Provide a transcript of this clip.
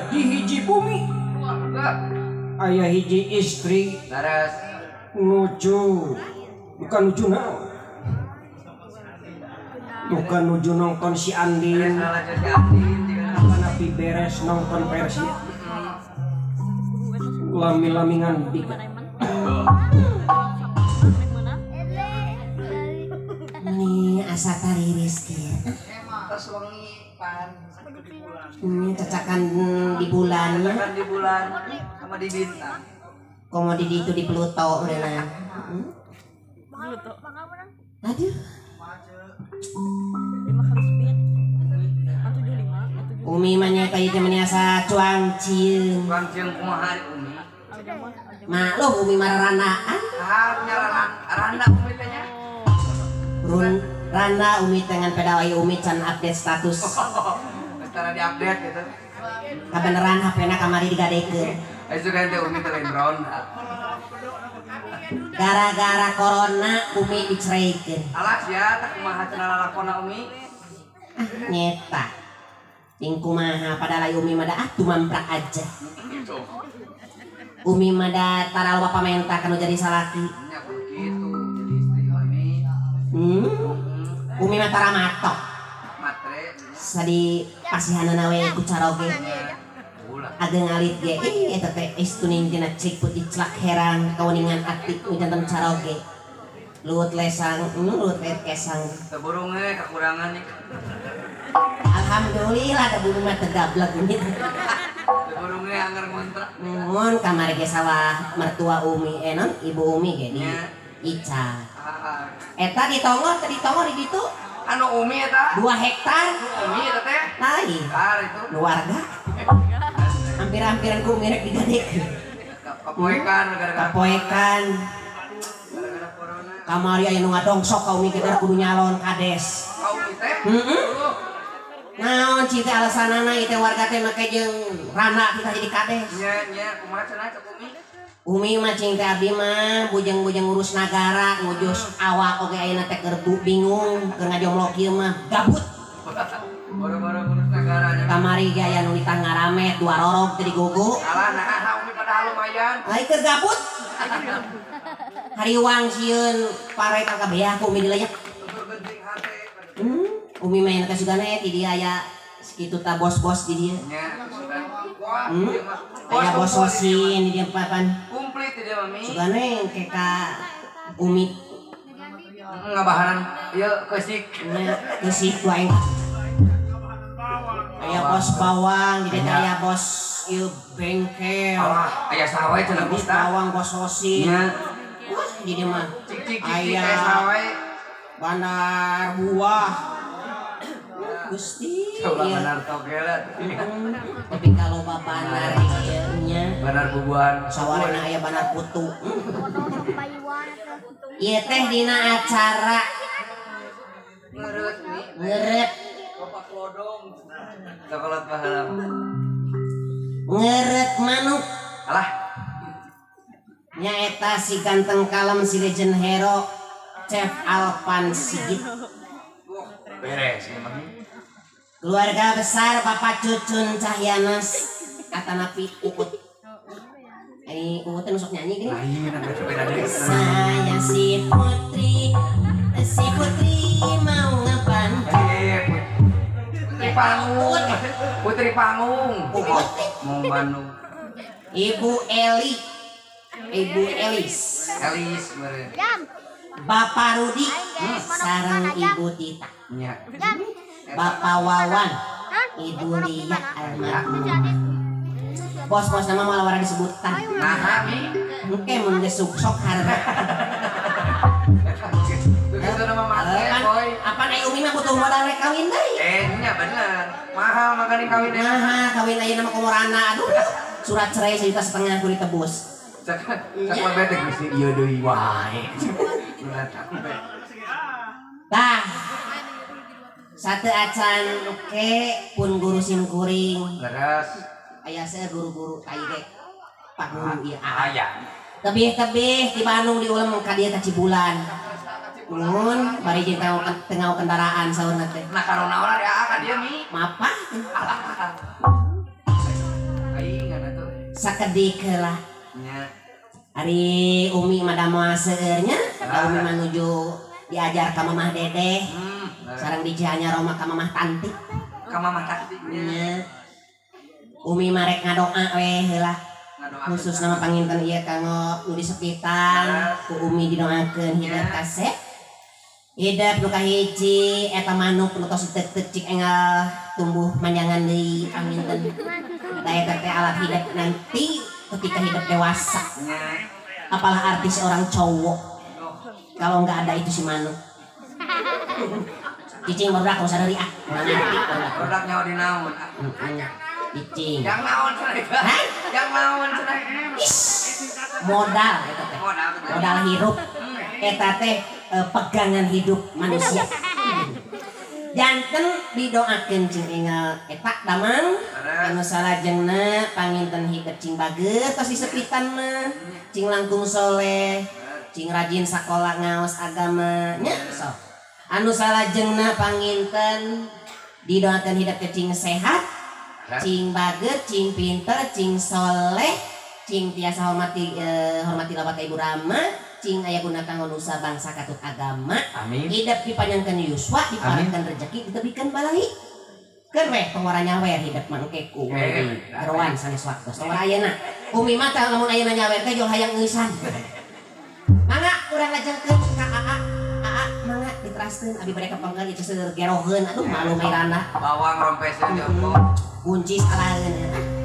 Di hiji bumi aya hiji istri laras nuju bukan nuju naon, bukan nuju nonton si Andin, tapi beres nonton Persib lami-lami ngandik. Ini asa tariris kieu. Ini cacakan di bulan, cacakan di bulan sama di bintang. Komo di itu di Pluto udah. Aduh. Umi mah nya teh meni asa cuang cieung. Cuang cieung kumaha Umi? Maklum Umi mah rarandaan. Ah, nya randa Umi teh nya. Run randa Umi dengan peda aya Umi can update status. Secara diupdate gitu. Kabeneran HP-na kamari digadekeun. Aya sugan teh Umi teh lain ronda. Gara-gara corona Umi diceraikeun. Alah sia tah kumaha cenah lalakona Umi? Ah nyeta. Ting kumaha padahal Umi mah da ah tumamprak aja. Umi mah da tara loba pamenta kanu jadi salaki. Nya kudu kitu jadi istri Umi. Umi mah tara matok. Matre. Sadi pasihanana we ku caroge. Ageng alit ge ih eta teh istuning tina cik putih celak herang kauningan ati nu janten caroge. Luhut lesang, luhut kesang. Teu burung we kekurangan nih. Alhamdulillah da bumi mah teu gablek umi. Teu burung we angger ngontrak. Mun kamari ge sawah mertua Umi non ibu Umi ge di Ica. Eta ditongor teh ditongor di ditu. Anu Umi eta? 2 hektar. Umi eta teh? Lain. Hektar itu. Warga. Hampir-hampiran ku Umi rek digadekeun. Kapoekan gara-gara. Kapoekan. Gara-gara corona. Kamari aya nu ngadongsok ka Umi ge kudu nyalon kades. Ka Umi teh? Heeh. Naon cing teh alasanana ieu teh warga teh make jeung randa kita jadi kades. Nya nya kumaha cenah cek Umi? Umi mah cing teh abdi mah bujeng-bujeng ngurus nagara, ngurus awak oge ayeuna teh keur bingung, keur ngajomlo kieu mah gabut. Boro-boro ngurus nagara nya. Kamari ge aya nu ditah ngaramet dua rorog teh digogo. Alah naha Umi padahal lumayan. Ai keur gabut. Hariwang sieun pare ka kabeah ku Umi dileyak. Umi mah teh sugana di dia aya sakitu ta bos-bos di dia. Nya sugan. Wah, aya bos sosin di dia papan. Komplit di dia Mami. Sugana ke ka Umi. Ngabahanan ieu keusik. Nya keusik wae. Aya bos bawang, di dia aya bos ieu bengkel. Alah, aya saha wae cenah bos bawang, bos sosin. Nya. Wah, di dia mah. Cik-cik aya saha wae. Bandar buah. Gusti, coba banar togela. Tapi kalau banar ieu nya banar bubuhan, sawarna aya banar putu. Ieu teh dina acara ngeureut Mi. Ngeureut. Bapak lodong. Cokolat pahala. Ngeureut manuk. Alah. Nyaeta si ganteng kalem si legend hero Chef Alpan Sigit. Beres ya Mami. Keluarga besar Bapak Cucun Cahyanas Atanapi Uut. Ini Uut teh nusuk nyanyi gini. Lain ada deui. Saya si putri mau ngapan. Putri Pangung. Putri Pangung. Uut. Mau Bandung. Ibu Eli. Ibu Elis. Elis meureun. Bapak Rudi sareng Ibu Tita. Nya. Bapak Wawan, Ibu Lia almarhum. Bos-bos nama malah warna disebutan. Nah, Mi. Engke mun geus sok harga. Begitu nama matre, boy. Apaan aya Umi mah butuh modal rek kawin deui. Nya bener. Mahal makanya kawin deui. Mahal kawin ayeuna mah komorana. Aduh. Surat cerai 1,5 juta kudu ditebus. Cak cak mah teh geus ieu deui wae. Tah. Sate acan oke pun guru sim kuring. Leres. Aya saya guru-guru tai ge. Pak guru ieu aya. Tebih-tebih di Bandung diulem ka dieu ka Cibulan. Mun bari jeung tengah kendaraan saurna teh. Nah karona ora ya ka dieu Mi. Mapah. Sakedik heula. Nya. Ari Umi mah da moal seueur nya, da Umi mah nuju diajar ka Mamah Dedeh. Sareng di Cianyar mah ka Mamah Tanti. Ka Mamah Tanti nya. Umi mah rek ngadoa we heula. Khusus nama panginten ieu kanggo nu disepitan ku Umi didoakeun hidup kasep. Hidup nu kahiji eta manuk nu tos diteuk cik enggal tumbuh manjangan deui panginten. Da eta teh alat hidup nanti ketika hidup dewasa. Apalah arti seorang cowok kalau nggak ada itu si manuk. Cicing barudak usah deui ah. Ulah ngerti barudak. Barudak nyawa di naon ah. Cicing. Jang naon cenah. Hah? Jang naon cenah. Modal eta teh. Modal hirup. Eta teh pegangan hidup manusia. Janten didoakeun cing enggal eta damang anu salajengna panginten hidup cing bager tos disepitan mah cing langkung soleh cing rajin sakola ngaos agama nya sok anu salajengna panginten didoakeun hidup teh cing sehat cing bager cing pinter cing soleh cing tiasa hormati hormati lawa ka Ibu Rama cing aya guna kanggo nusa bangsa katut agama. Amin. Hidup dipanjangkeun yuswa diparengkeun rezeki ditebikeun balai keun weh tong wara nyawer hidup mah engke ku geroan sanes waktos tong wara ayeuna Umi mah teh lamun ayeuna nyawer teh jol hayang ngeusan mangga urang lajengkeun ka AA AA mangga diteraskeun abi bade kapengker ieu seueur geroheun aduh malu mairana bawang rompes jompo kunci salaheun.